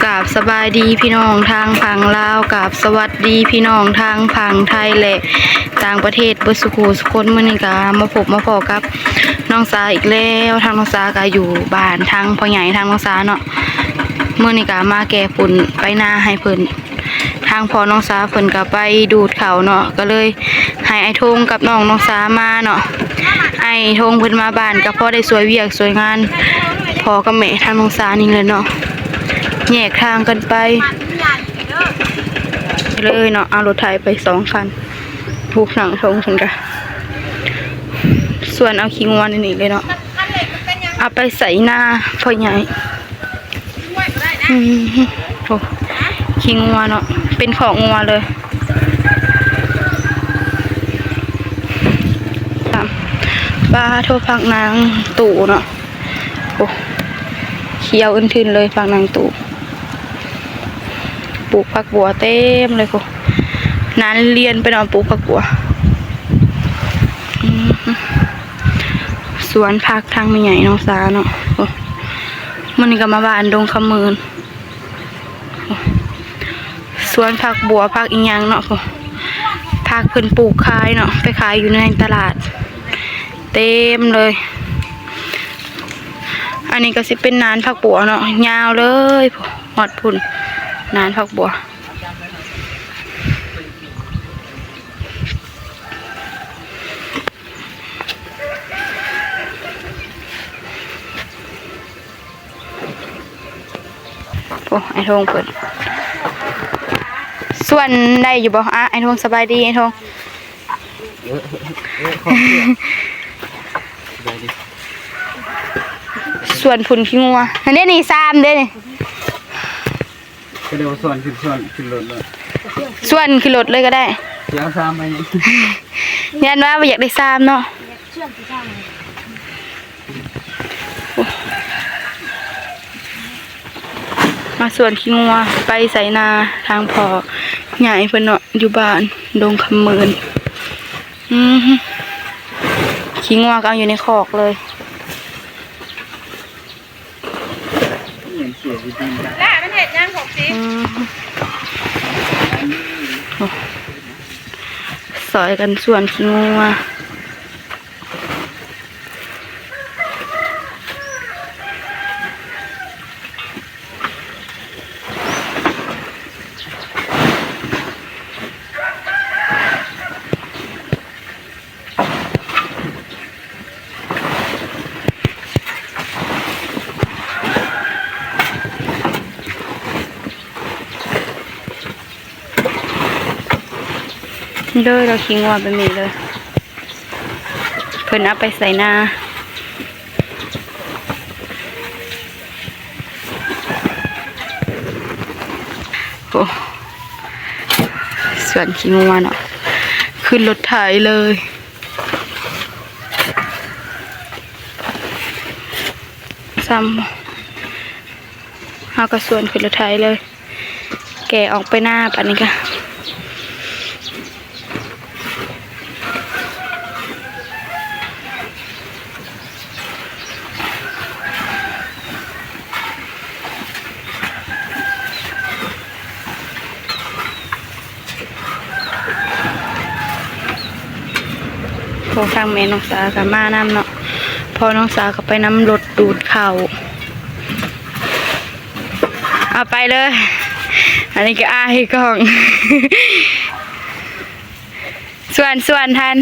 ກາບສະບາຍດີພີ່ນ້ອງທາງຝັ່ງລາວ, ກາບສະຫວັດດີພີ່ນ້ອງທາງຝັ່ງໄທ ແລະ ຕ່າງປະເທດເບິດສູ່ຜູ້ສູ່ຄົນ. ມື້ນີ້ກະມາພົບມາພໍ້ກັບນ້ອງສາອີກແລ້ວ. ທາງນ້ອງສາກະຢູ່ບ້ານທາງພໍ່ໃຫຍ່ທາງນ້ອງສາເນາະ. ມື້ນີ້ກະມາແກ່ຝຸ່ນໄປນາໃຫ້ເພິ່ນ. ທາງພໍ່ນ້ອງສາເພິ່ນກໍໄປດູດເຂົ້າເນາະ, ກໍເລີຍໃຫ້ອ້າຍທົງກັບນ້ອງນ້ອງສາມາເນາະ. ອ້າຍທົງເພິ່ນມາບ້ານກໍພໍໄດ້ຊ່ວຍວຽກຊ່ວຍງານພໍ່ກັບແມ່ທາງນ້ອງສານີ້ແຫຼະເນາະ. ແຍກທາງກັນໄປເລີຍເນາະ, ເອົາລົດໄຖໄປສອງຄັນ. ຜູ້ນຳອ້າຍທົງເພິ່ນກໍສວນເອົາຂີ້ງົວນີ້ເລີຍເນາະ, ເອົາໄປໃສ່ນາພໍ່ໃຫຍ່. ອືມ ໂອ້ ຂີ້ງົວເນາະ, ເປັນຄອກງົວເລີຍ. ປາໂທ ຜັກນາງຕູ້ເນາະ, ໂອ້ ຂຽວອຶ້ນທຶນເລີຍ ຜັກນາງຕູ້. ປູກຜັກບົວເຕັມເລີຍພຸ້ນ, ນານລຽນໄປເນາະ ປູກຜັກບົວ. ອືມ ສວນຜັກທາງແມ່ໃຫຍ່ນ້ອງສາເນາະ. ໂອ້ ມື້ນີ້ກໍມາບ້ານດົງຄຳໝືນ. ໂອ້ ສວນຜັກບົວ ຜັກອີ່ຫຍັງເນາະ, ໂອ້ ຜັກເພິ່ນປູກຂາຍເນາະ, ໄປຂາຍຢູ່ໃນຕະຫຼາດເຕັມເລີຍ. ອັນນີ້ກໍຊິເປັນນານຜັກບົວເນາະ, ຍາວເລີຍ ຮອດພຸ້ນ ນານຜັກບົວ. ໂອ້ ອ້າຍທົງເພິ່ນສວນໄດ້ຢູ່ບໍ່? ອະ ອ້າຍທົງ ສະບາຍດີອ້າຍທົງ. ເອີ ເອີ ເອີ ສວນພຸ້ນຂີ້ງົວ ຫັ້ນເດ້ນີ້ ສາມເດ້ນີ້. ກໍເລີຍວ່າສວນຂຶ້ນ ສວນຂຶ້ນລົດເລີຍ, ສວນຂຶ້ນລົດເລີຍກໍໄດ້. ຊິເອົາສາມໄປຫຍັງ? ຢ້ານວ່າບໍ່ຢາກໄດ້ສາມເນາະ. ມາສວນຂີ້ງົວ ໄປໃສ່ນາທາງພໍ່ໃຫຍ່ເພິ່ນເນາະ, ຢູ່ບ້ານດົງຄຳໝືນ. ອືມ ຂີ້ງົວກໍເອົາຢູ່ໃນຄອກເລີຍ. ຫຼ້າມັນເຮັດຫຍັງຂອງຊິ? ອືມ ໂອ້ ຊ່ອຍກັນສວນຂີ້ງົວ. ເດີ ເອົາຂີ້ງົວໄປໝີເດີ ເພິ່ນເອົາໄປໃສ່ນາ. ໂອ້ ສວນຂີ້ງົວເນາະ ຂຶ້ນລົດໄຖເລີຍ. ຊ້ຳ ເຮົາກໍສວນຂຶ້ນລົດໄຖເລີຍ ແກ່ອອກໄປນາບາດນີ້ກະ. ໂອ້ ທາງແມ່ນ້ອງສາກໍມານຳເນາະ ພໍ່ນ້ອງສາກໍໄປນຳລົດດູດເຂົ້າ. ເອົາໄປເລີຍ ອັນນີ້ກໍອາຍກ້ອງ. ສວນ ສວນທັນ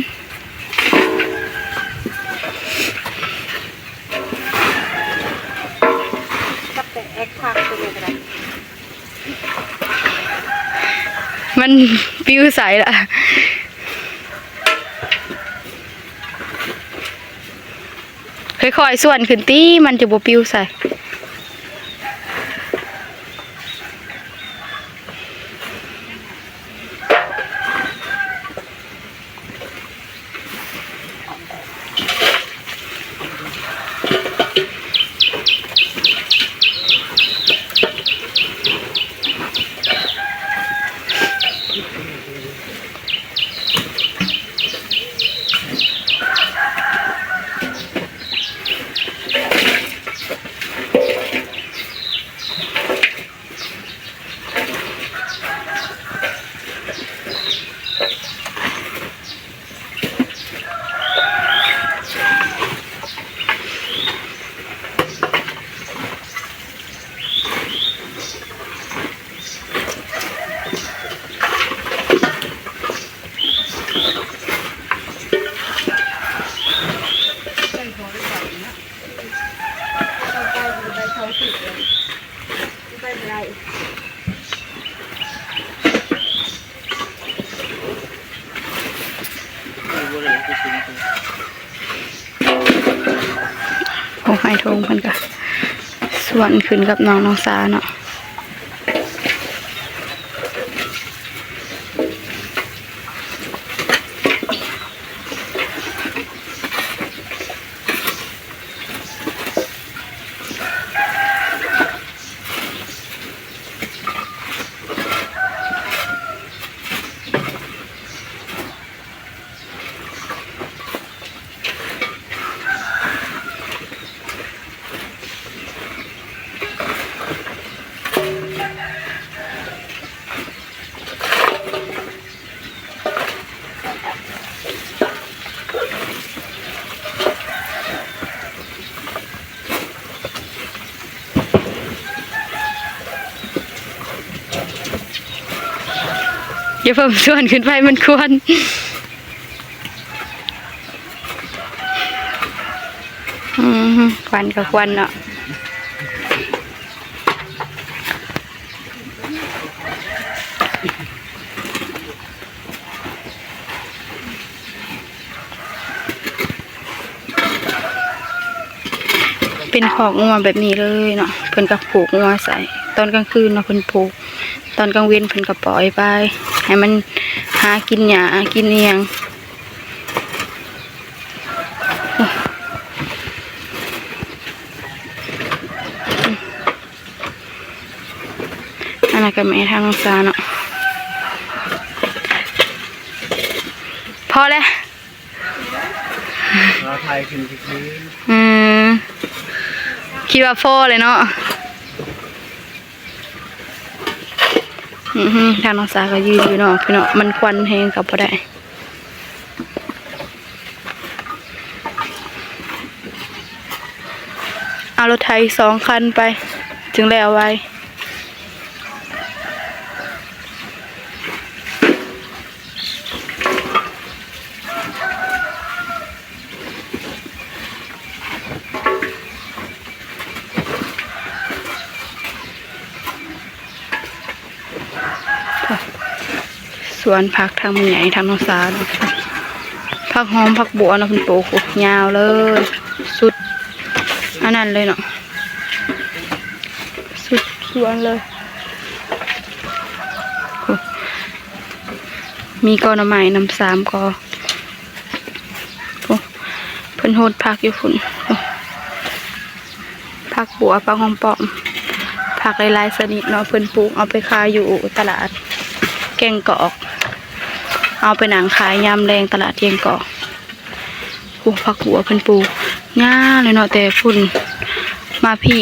ມັນປິວໃສລະ ຄ່ອຍໆ ສວນຂຶ້ນຕິ ມັນຈະບໍ່ປິວໃສ. ໂ โอ้ อ้ายโทงเพิ่นก็สวนขึ้นกับน้อง น้องสาเนาะ อย่าเพิ่มส่วนขึ้นไปมันควัน อืม ควันก็ควันเนาะ เป็นคอกงัวแบบนี้เลยเนาะ เพิ่นก็ผูกงัวใส่ ตอนกลางคืนเนาะเพิ่นผูก ตอนกลางเว็นเพิ่นก็ปล่อยไป ให้มันหากินหญ้ากินอิหยัง อันนั้นก็แม่ทางน้องสาเนาะ พอแล้ว รอถ่ายขึ้นซื่อๆ อืม คิดว่าพอเลยเนาะ อือหือ ทางน้องสาก็ยืนอยู่เนาะพี่น้อง มันควันแฮงก็บ่ได้ เอารถไถสองคันไป จึงแล้วไว สวนผักทางแม่ใหญ่ทางน้องสาเนาะ ผักหอมผักบัวเนาะเพิ่นปลูก โอ้ ยาวเลย สุดอันนั้นเลยเนาะ สุดสวนเลย โอ้ มีกอหน่อไม้นำสามกอ โอ้ เพิ่นโฮดผักอยู่พุ้น โอ้ ผักบัว ผักหอมป้อม ผักหลายๆชนิดเนาะ เพิ่นปลูกเอาไปขายอยู่ตลาดแก้งกอก เอาไปนั่งขายยามแลงตลาดแก้งกอก โอ้ ผักบัวเพิ่นปลูกงามเลยเนาะ แต่พุ้นมาพี้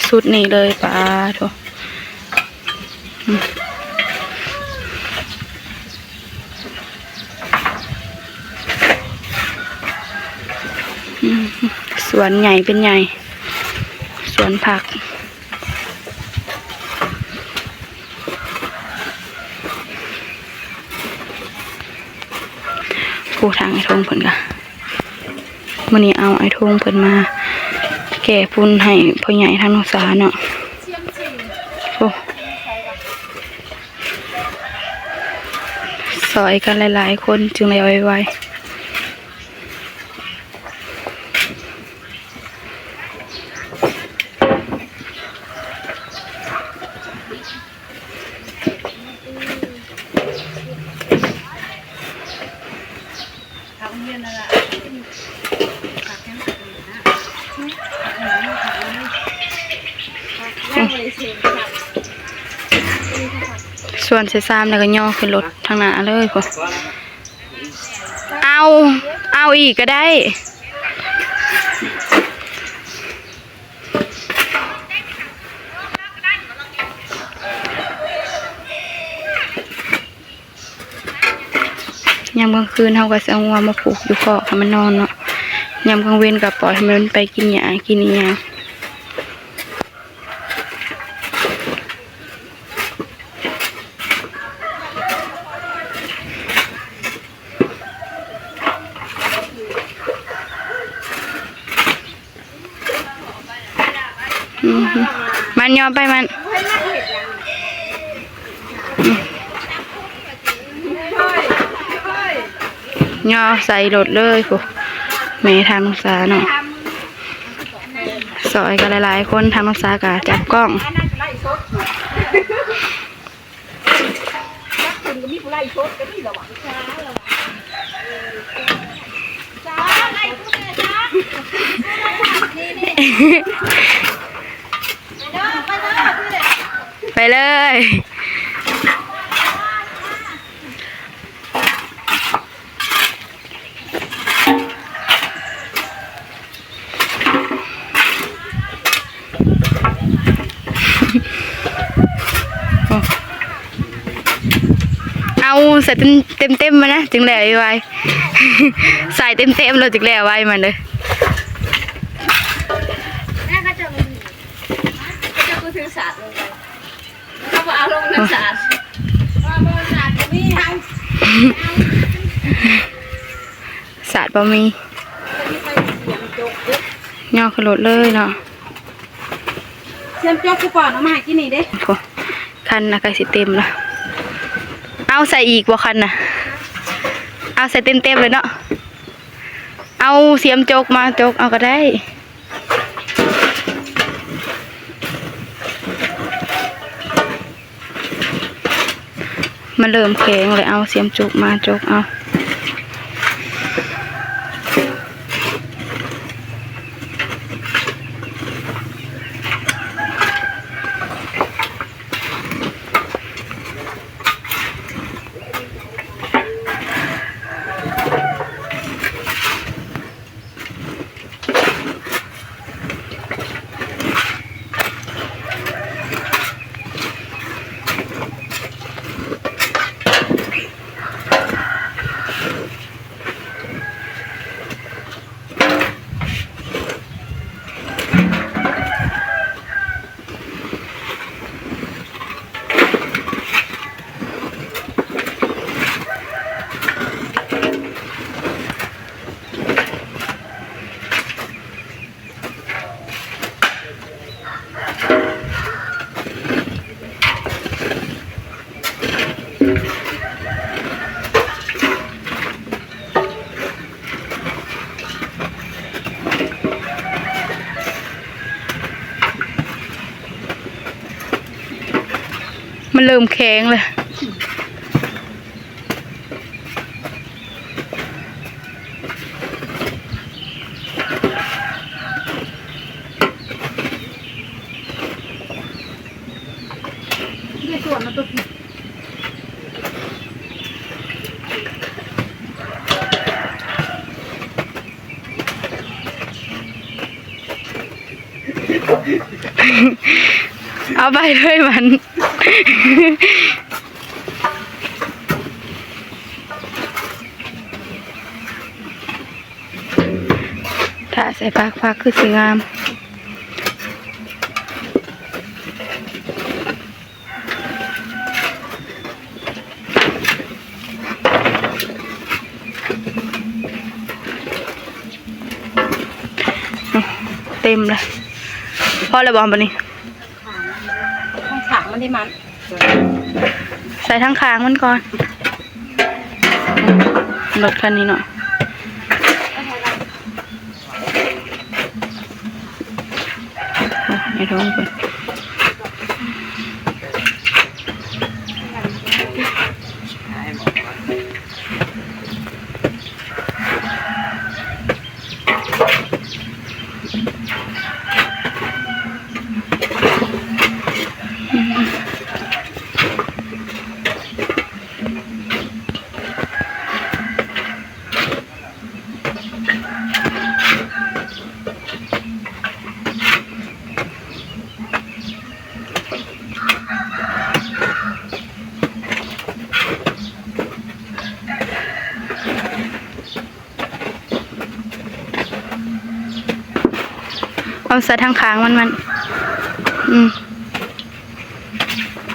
สุดนี่เลย ป๊าโธ่ อืม สวนใหญ่เป็นใหญ่ สวนผัก ผู้ทางไอ้ทงเพิ่นกะ มื้อนี้เอาไอ้โทงเพิ่นมาแก่ปูนให้พ่อใหญ่ทางน้องสาเนาะ โอ้ ซอยกันหลายๆคนจึงแล้วไวๆ ส่วนเซซามแล้วก็ย่อขึ้นรถทางหน้าเลยพุ้น เอา เอาอีกก็ได้ ยามกลางคืนเฮาก็สิเอางัวมาผูกอยู่คอกให้มันนอนเนาะ ยามกลางเว็นก็ปล่อยให้มันไปกินหญ้ากินอิหยัง อืม มันยอมไปมัน ຍໍໃສ່ລົດເລີຍພຸ້ນ ແມ່ທາງນ້ອງສາເນາະ ຊ່ອຍກັນຫຼາຍໆຄົນ ທາງນ້ອງສາກະຈັບກ້ອງ. ໄປເລີຍ. ເອົາໃສ່ເຕັມໆມານະ ຈຶ່ງແລ້ວໄວໆ ໃສ່ເຕັມໆແລ້ວຈຶ່ງແລ້ວໄວມັນເດີ. ແມ່ເຂົາເຈົ້າ ເຂົາເຈົ້າຄືຖືສາດລົງໄປ ເຂົາບໍ່ເອົາລົງນຳສາດ ເພາະວ່າສາດບໍ່ມີ ສາດບໍ່ມີ ຍ່ອຂຶ້ນລົດເລີຍເນາະ. ສຽມຈົກ ສຽມຈົກ ກູປ້ອນເອົາມາໃຫ້ກິນນີ້ເດ້. ໂອ້ ຄັນນະໃກ້ຊິເຕັມລະ ເອົາໃສ່ອີກບໍ່ຄັນນະ ເອົາໃສ່ເຕັມໆເລີຍເນາະ. ເອົາສຽມຈົກມາ ຈົກເອົາກໍໄດ້. ມັນເລີ່ມແຂງແລ້ວ ເອົາສຽມຈົກມາຈົກເອົາ. ມັນເລີ່ມແຂງແລ້ວ. ເອົາໄປເລີຍມັນ. ຖ້າໃສ່ຜັກ ຜັກຄືຊິງາມ. ເຕັມແລ້ວ ພໍແລ້ວບໍ່ບັດນີ້? ຂ້າງຂ້າງມັນໄດ້ມັນ ໃສ່ທາງຂ້າງມັນກ່ອນ. ລົດຄັນນີ້ເນາະ ໃຫ້ທ້ອງເພິ່ນ. ເອົາໃສ່ທາງຂ້າງມັນ ມັນ ອືມ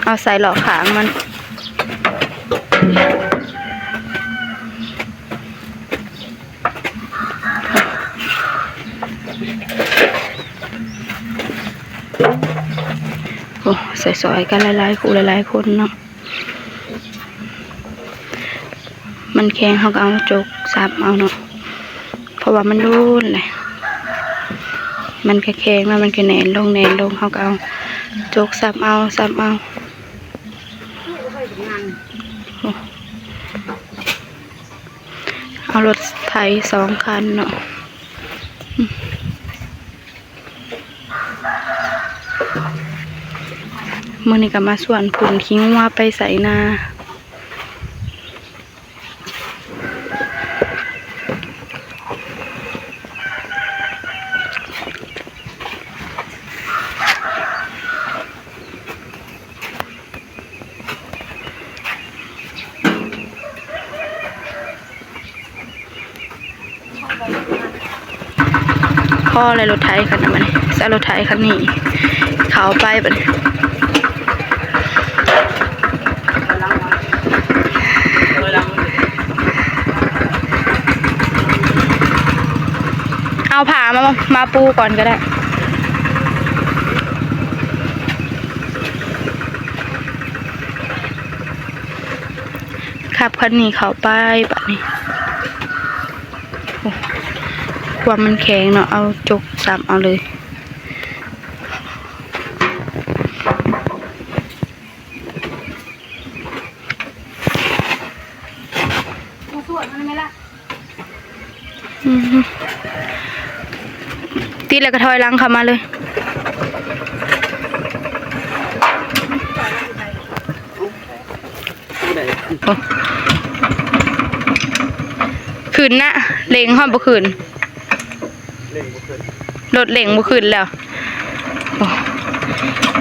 ເອົາໃສ່ເລາະຂ້າງມັນ. ໂອ້ ໃສ່ຊ່ອຍກັນຫຼາຍໆຄູ່ຫຼາຍໆຄົນເນາະ. ມັນແຂງ ເຮົາກໍເອົາຈົກໃ ສັບເອົາເນາະ ເພາະວ່າມັນໂດນແຫຼະ ມັນກະແຂງແລ້ວ ມັນກະແໜ້ນລົງ ແໜ້ນລົງ ເຮົາກະເອົາຈົກສັບເອົາ ສັບເອົາ ໂອ້ ເອົາລົດໄຖສອງຄັນເນາະ. ມື້ນີ້ກໍມາສວນພຸ້ນຂີ້ງົວໄປໃສ່ນາ. ພໍແລ້ວ ລົດໄຖຄັນນັ້ນ ບັດນີ້ ໃສ່ລົດໄຖຄັນນີ້ເຂົ້າໄປບັດນີ້ ເອົາຜ້າມາ ມາປູກ່ອນກໍໄດ້. ຂັບຄັນນີ້ເຂົ້າໄປບາດນີ້. ໂອ້ ຄວາມມັນແຂງເນາະ ເອົາຈົກສັບເອົາເລີຍ. ອືມ ຕິດແລ້ວກໍຖອຍຫຼັງເຂົ້າມາເລີຍ. ໂອ້ ຂຶ້ນນະ ເລັ່ງຮອດບໍ່ຂຶ້ນ ລົດເລັ່ງບໍ່ຂຶ້ນແລ້ວ. ໂອ້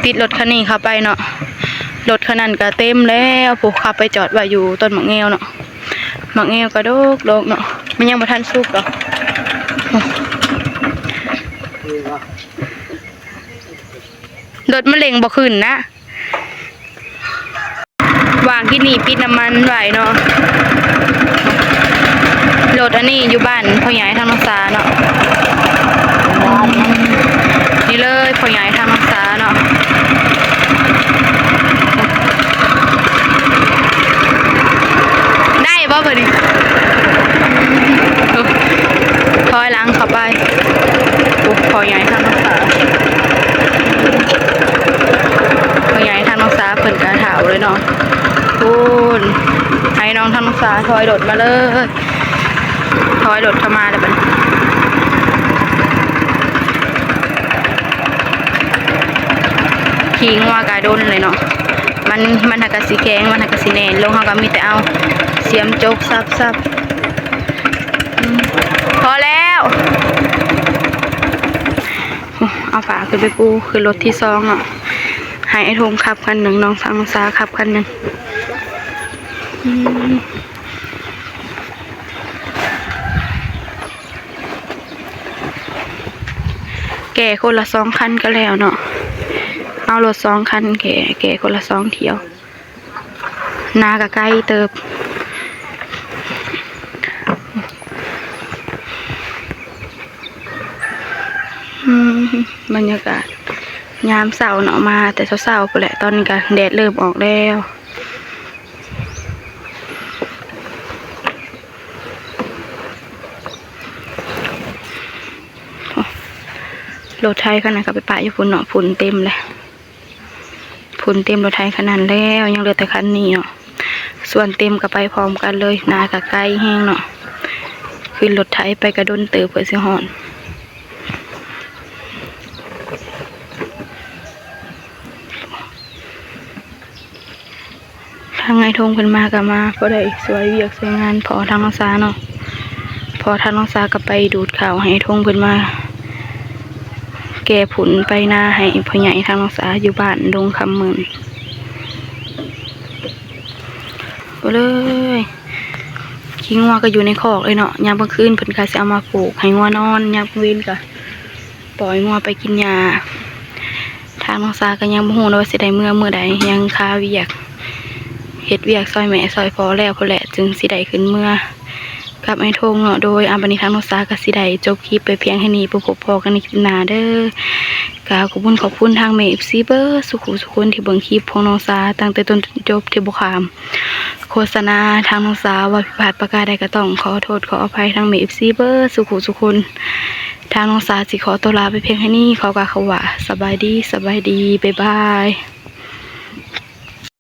ຕິດລົດຄັນນີ້ເຂົ້າໄປເນາະ ລົດຄັນນັ້ນກໍເຕັມແລ້ວ ຜູ້ຂັບໄປຈອດໄວ້ຢູ່ຕົ້ນໝາກແງວເນາະ. ໝາກແງວກະດົກດົກເນາະ ມັນຍັງບໍ່ທັນສຸກດອກ. ລົດມັນເລັ່ງບໍ່ຂຶ້ນນະ ວ່າງທີ່ນີ້ປິດນ້ຳມັນໄວ້ເນາະ. ລົດອັນນີ້ຢູ່ບ້ານພໍ່ໃຫຍ່ທາງນ້ອງສາເນາະ. ນີ້ເລີຍພໍ່ໃຫຍ່ທາງນ້ອງສາເນາະ. ໄດ້ບໍ່ບາດນີ້? ຖອຍຫຼັງເຂົ້າໄປ. ໂອ້ ພໍ່ໃຫຍ່ທາງນ້ອງສາ ພໍ່ໃຫຍ່ທາງນ້ອງສາເພິ່ນກະເຖົ້າເລີຍເນາະ. ພຸ້ນ ໃຫ້ນ້ອງທາງນ້ອງສາຖອຍລົດມາເລີຍ. ຖອຍລົດເຂົ້າມາແລ້ວບັດນີ້ ຂີ່ງົວກະດົນເລີຍເນາະ. ມັນ ມັນຫາກະຊິແຂງ ມັນຫາກະຊິແໜ້ນລົງ ເຮົາກະມີແຕ່ເອົາສຽມຈົກສັບໆ. ອືມ ພໍແລ້ວ. ເອົາຜ້າຂຶ້ນໄປປູ ຂຶ້ນລົດທີສອງເນາະ. ໃຫ້ອ້າຍທົງຂັບຄັນໜຶ່ງ ນ້ອງສາວນ້ອງສາຂັບຄັນໜຶ່ງ. ອືມ ແກ່ຄົນລະສອງຄັນກໍແລ້ວເນາະ. ເອົາລົດສອງຄັນແກ່ ແກ່ຄົນລະສອງຖ້ຽວ. ນາກະໄກເຕີບ. ອືມ ບັນຍາກາດຍາມເຊົ້າເນາະ ມາແຕ່ເຊົ້າໆພຸ້ນແຫຼະ ຕອນນີ້ກະແດດເລີ່ມອອກແລ້ວ. ລົດໄຖຄັນນັ້ນກໍໄປປະຢູ່ພຸ້ນເນາະ ຝຸ່ນເຕັມແລ້ວ. ຝຸ່ນເຕັມລົດໄຖຄັນນັ້ນແລ້ວ ຍັງເຫຼືອແຕ່ຄັນນີ້ເນາະ. ສ່ວນເຕັມກໍໄປພ້ອມກັນເລີຍ ນາກໍໄກແຮງເນາະ. ຂຶ້ນລົດໄຖໄປກໍດົນເຕີບເພື່ອຊິຮອດ. ທາງອ້າຍທົງເພິ່ນມາກໍມາ ພໍໄດ້ຊ່ວຍວຽກຊ່ວຍງານພໍ່ທາງນ້ອງສາເນາະ. ພໍ່ທາງນ້ອງສາກໍໄປດູດເຂົ້າໃຫ້ອ້າຍທົງເພິ່ນມາ ແກ່ຝຸ່ນໄປນາໃຫ້ພໍ່ໃຫຍ່ທາງນ້ອງສາຢູ່ບ້ານດົງຄຳໝື່ນ. ໂອ້ເລີຍ ຂີ້ງົວກໍຢູ່ໃນຄອກເລີຍເນາະ. ຍາມກາງຄືນເພິ່ນກໍຊິເອົາມາຜູກໃຫ້ງົວນອນ ຍາມກາງເວັນກໍ ປ່ອຍງົວໄປກິນຫຍ້າ. ທາງນ້ອງສາກໍຍັງບໍ່ຮູ້ເນາະວ່າຊິໄດ້ເມືອມື້ໃດ ຍັງຄາວຽກ ເຮັດວຽກຊ່ອຍແມ່ຊ່ອຍພໍ່ແລ້ວພຸ້ນແຫຼະ ຈຶ່ງຊິໄດ້ຂຶ້ນເມືອກັບອ້າຍທົງເນາະ. ໂດຍ ອາ ບັດນີ້ທາງນ້ອງສາກໍຊິໄດ້ຈົບຄລິບໄປພຽງເທົ່ານີ້ ໄປພົບພໍ້ກັນໃນຄລິບໜ້າເດີ. ກະຂອບຄຸນ ຂອບຄຸນທາງແມ່ເອັຟຊີເບິດສູ່ຄູ່ສູ່ຄົນທີ່ເບິ່ງຄລິບຂອງນ້ອງສາຕັ້ງແຕ່ຕົ້ນຈົນຈົບ ທີ່ບໍ່ຂ້າມໂຄສະນາທາງນ້ອງສາ. ເວົ້າຜິດພາດປະການໃດກະຕ້ອງຂໍໂທດຂໍອະໄພທາງແມ່ເອັຟຊີເບິດສູ່ຄູ່ສູ່ຄົນ. ທາງນ້ອງສາຊິຂໍຕົວລາໄປພຽງເທົ່ານີ້ ຂໍກ່າວຄຳວ່າ ສະບາຍດີ ສະບາຍດີ ບາຍບາຍ.